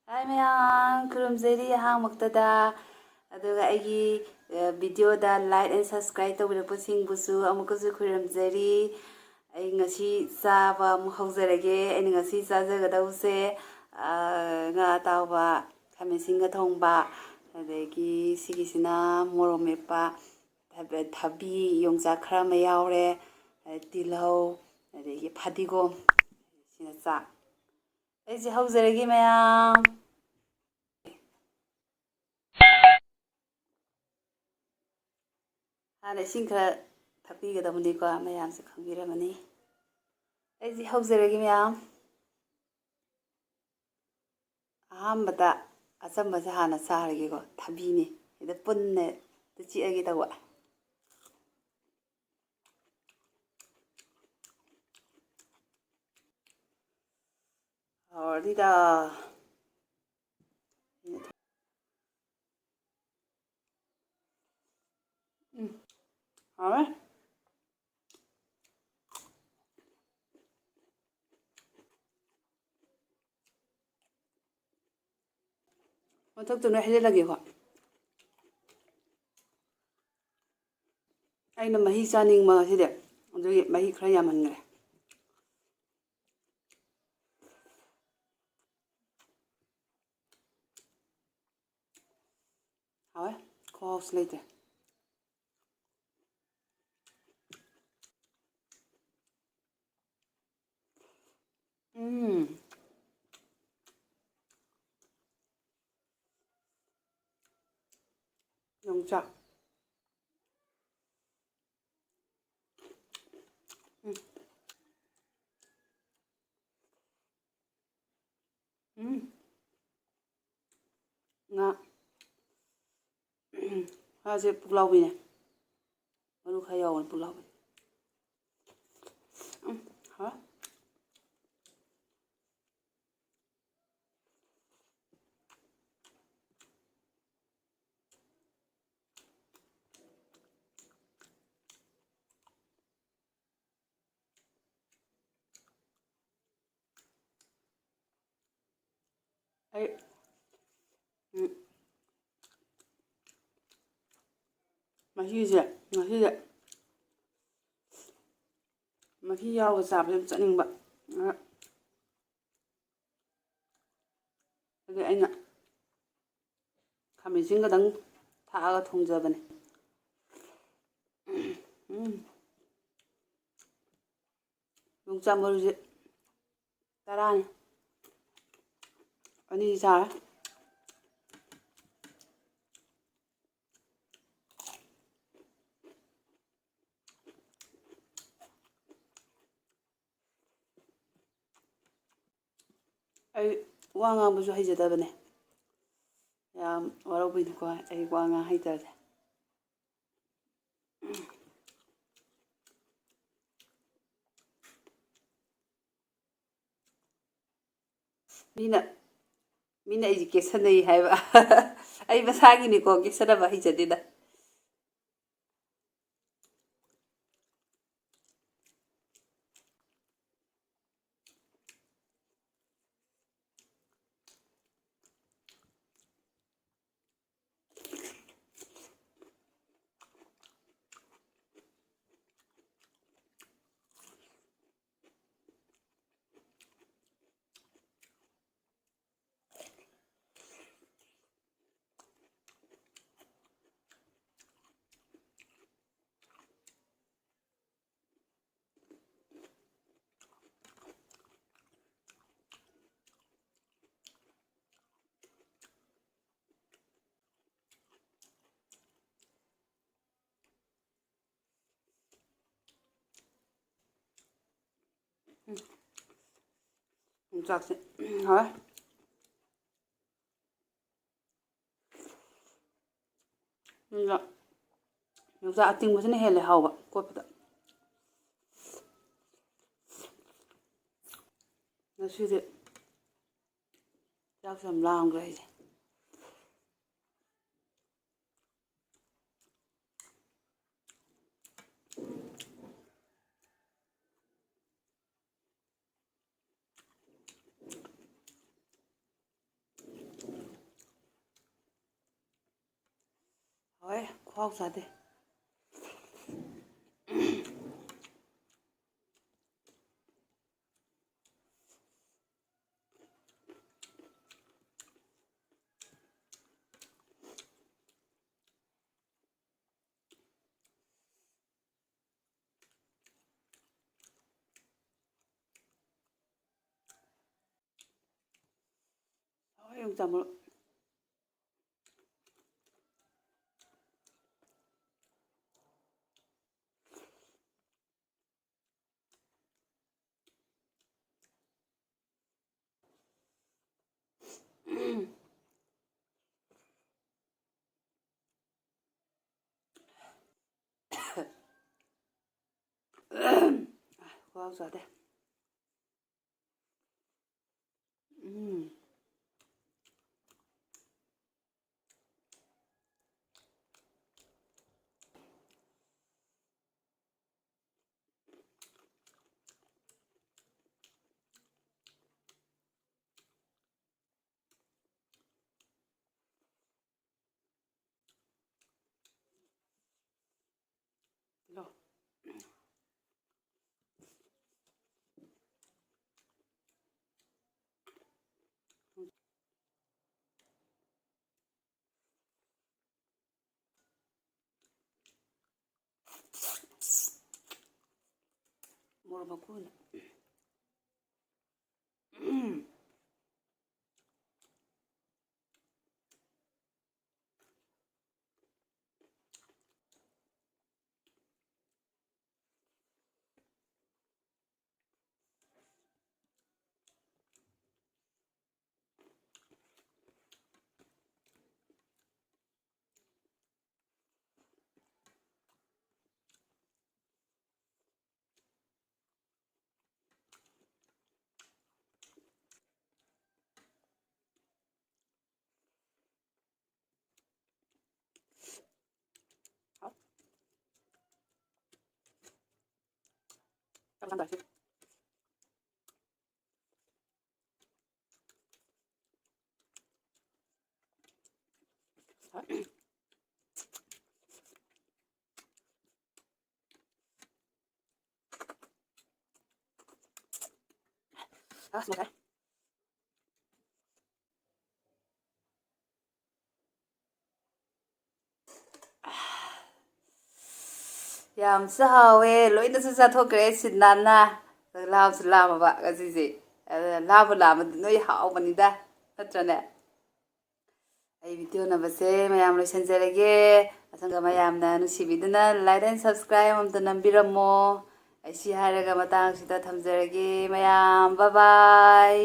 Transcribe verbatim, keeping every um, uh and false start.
ꯍꯥꯏ ꯃꯌꯥꯝ, ꯈꯨꯔꯨꯝꯖꯔꯤ ꯑꯍꯥꯟꯕꯃꯛꯇꯗ꯫ ꯑꯗꯨꯒ ꯑꯩꯒꯤ, ꯑ, video the like and subscribe ꯇꯧꯕꯤꯔꯛꯄꯁꯤꯡꯕꯨꯁꯨ ꯑꯃꯨꯛꯀꯁꯨ ꯈꯨꯔꯨꯝꯖꯔꯤ꯫ ꯑꯩ ꯉꯁꯤ ꯆꯥꯕ ꯑꯃꯨꯛ ꯍꯧꯖꯔꯒꯦ꯫ ꯑꯩꯅ ꯉꯁꯤ ꯆꯥꯖꯒꯗꯧꯕꯁꯦ, ꯑ, ꯉꯥ ꯑꯇꯥꯎꯕ, ꯈꯥꯃꯦꯟ ꯑꯁꯤꯟꯒ ꯊꯣꯡꯕ, ꯑꯗꯒꯤ ꯁꯤꯒꯤꯁꯤꯅ ꯃꯣꯔꯣꯛ ꯃꯦꯠꯄ, ꯊꯕꯤ, ꯌꯣꯡꯆꯥꯛ ꯈꯔ ꯑꯃ ꯌꯥꯎꯔꯦ, ꯑꯗꯩ ꯇꯤꯜꯍꯧ, ꯑꯗꯒꯤ ꯐꯗꯤꯒꯣꯝ, ꯁꯤꯅ ꯆꯥꯛ꯫ ꯑꯩꯁꯦ ꯍꯧꯖꯔꯒꯦ ꯃꯌꯥꯝ꯫ ꯍꯥꯟꯅ ꯏꯁꯤꯡ ꯈꯔ ꯊꯛꯄꯤꯒꯗꯕꯅꯤꯀꯣ, ꯃꯌꯥꯝꯁꯨ ꯈꯪꯕꯤꯔꯝꯃꯅꯤ꯫ ꯑꯩꯁꯦ ꯍꯧꯖꯔꯒꯦ ꯃꯌꯥꯝ꯫ ꯑꯍꯥꯟꯕꯗ ꯑꯆꯝꯕꯁꯦ ꯍꯥꯟꯅ ꯆꯥꯔꯒꯦꯀꯣ, ꯊꯕꯤꯅꯤ꯫ ꯁꯤꯗ ꯄꯨꯟꯅ ꯆꯤꯛꯑꯒꯦ ꯇꯧꯕ꯫ ꯍꯥꯎꯔꯅꯤꯗ꯫ ꯎꯝ, ꯍꯥꯎꯔꯦ꯫ ꯃꯊꯛꯇꯨꯅ ꯍꯩꯖꯤꯜꯂꯒꯦꯀꯣ꯫ ꯑꯩꯅ ꯃꯍꯤ ꯆꯥꯅꯤꯡꯕ ꯉꯁꯤꯗꯤ, ꯑꯗꯨꯒꯤ ꯃꯍꯤ ꯈꯔ ꯌꯥꯝꯍꯟꯈ꯭ꯔꯦ꯫ ꯍꯥꯎꯋꯦ, ꯈꯨꯍꯥꯎꯁꯨ ꯂꯩꯇꯦ꯫ ꯎꯝ꯫ ꯌꯣꯡꯆꯥꯛ꯫ ꯎꯝ꯫ ꯎꯝ꯫ ꯉꯥ꯫ ꯉꯥꯁꯦ ꯄꯨꯛꯂꯥꯎꯕꯤꯅꯦ꯫ ꯃꯔꯨ ꯈꯔ ꯌꯥꯎꯕꯅꯦ ꯄꯨꯛꯂꯥꯎꯕꯤ꯫ ꯎꯝ, ꯍꯥꯎꯋꯦ꯫ ꯑꯩ, ꯎꯝ, ꯃꯍꯤꯁꯦ, ꯉꯁꯤꯁꯦ ꯃꯍꯤ ꯌꯥꯎꯔꯒ ꯆꯥꯕꯁꯦ ꯌꯥꯝ ꯆꯥꯅꯤꯡꯕ꯫ ꯑꯗꯨ ꯑꯩꯅ ꯈꯥꯃꯦꯟ ꯑꯁꯤꯟꯒꯗꯪ ꯊꯥꯛꯑꯒ ꯊꯣꯡꯖꯕꯅꯤ꯫ ꯎꯝ꯫ ꯌꯣꯡꯆꯥꯛ ꯃꯔꯨꯁꯦ ꯇꯔꯥꯅꯤ꯫ ꯑꯅꯤ ꯆꯥꯔꯦ꯫ ꯑꯩ ꯋꯥ ꯉꯥꯡꯕꯁꯨ ꯍꯩꯖꯗꯕꯅꯦ꯫ ꯌꯥꯝ ꯋꯥꯔꯧꯕꯤꯅꯨꯀꯣ, ꯑꯩ ꯋꯥ ꯉꯥꯡ ꯍꯩꯇꯕꯁꯦ꯫ ꯃꯤꯅ, ꯃꯤꯅ ꯑꯩꯁꯦ ꯀꯦꯁꯟꯅꯩ ꯍꯥꯏꯕ꯫ ꯑꯩ ꯃꯁꯥꯒꯤꯅꯤꯀꯣ, ꯀꯦꯁꯟꯅꯕ ꯍꯩꯖꯗꯦꯗ꯫ ꯎꯝ꯫ ꯌꯣꯡꯆꯥꯛꯁꯦ ꯍꯥꯎꯋꯦ꯫ ꯑꯗꯨꯒ ꯌꯣꯡꯆꯥꯛ ꯑꯇꯤꯡꯕꯁꯤꯅ ꯍꯦꯜꯂꯦ ꯍꯥꯎꯕ ꯀꯣꯠꯄꯗ꯫ ꯉꯁꯤꯗꯤ ꯆꯥꯛꯁꯨ ꯌꯥꯝ ꯂꯥꯝꯈ꯭ꯔꯦ ꯑꯩꯁꯦ꯫ ꯄꯥꯎ ꯆꯥꯗꯦ꯫ ꯍꯋꯥꯏ ꯌꯣꯡꯆꯥꯛ ꯃꯔꯨ꯫ ꯈꯨꯍꯥꯎ ꯆꯥꯗꯦ꯫ ꯎꯝ꯫ ꯂꯣ꯫ ꯃꯣꯔꯣꯛ ꯃꯀꯨꯅ꯫ ꯑꯁ, ꯉꯁꯥꯏ꯫ ꯌꯥꯝꯁꯨ ꯍꯥꯎꯋꯦ, ꯂꯣꯏꯅꯁꯨ ꯆꯥꯊꯣꯛꯈ꯭ꯔꯦ ꯁꯤꯠ ꯅꯥꯟꯅ꯫ ꯂꯥꯝꯁꯨ ꯂꯥꯝꯃꯕ ꯉꯁꯤꯁꯦ꯫ ꯑꯗꯨꯅ ꯂꯥꯝꯕꯨ ꯂꯥꯝꯃꯗꯤ ꯅꯣꯏ ꯍꯥꯎꯕꯅꯤꯗ, ꯅꯠꯇ꯭ꯔꯅꯦ? ꯑꯩ ꯚꯤꯗꯤꯑꯣ ꯅꯝꯕꯁꯦ ꯃꯌꯥꯝ ꯂꯣꯏꯁꯤꯟꯖꯔꯒꯦ꯫ ꯑꯁꯪꯒ ꯃꯌꯥꯝꯅ ꯅꯨꯡꯁꯤꯕꯤꯗꯨꯅ like and subscribe ꯑꯝꯇ ꯅꯝꯕꯤꯔꯝꯃꯣ꯫ ꯑꯩ ꯁꯤ ꯍꯥꯏꯔꯒ ꯃꯇꯥꯡꯁꯤꯗ ꯊꯝꯖꯔꯒꯦ ꯃꯌꯥꯝ꯫ Bye bye꯫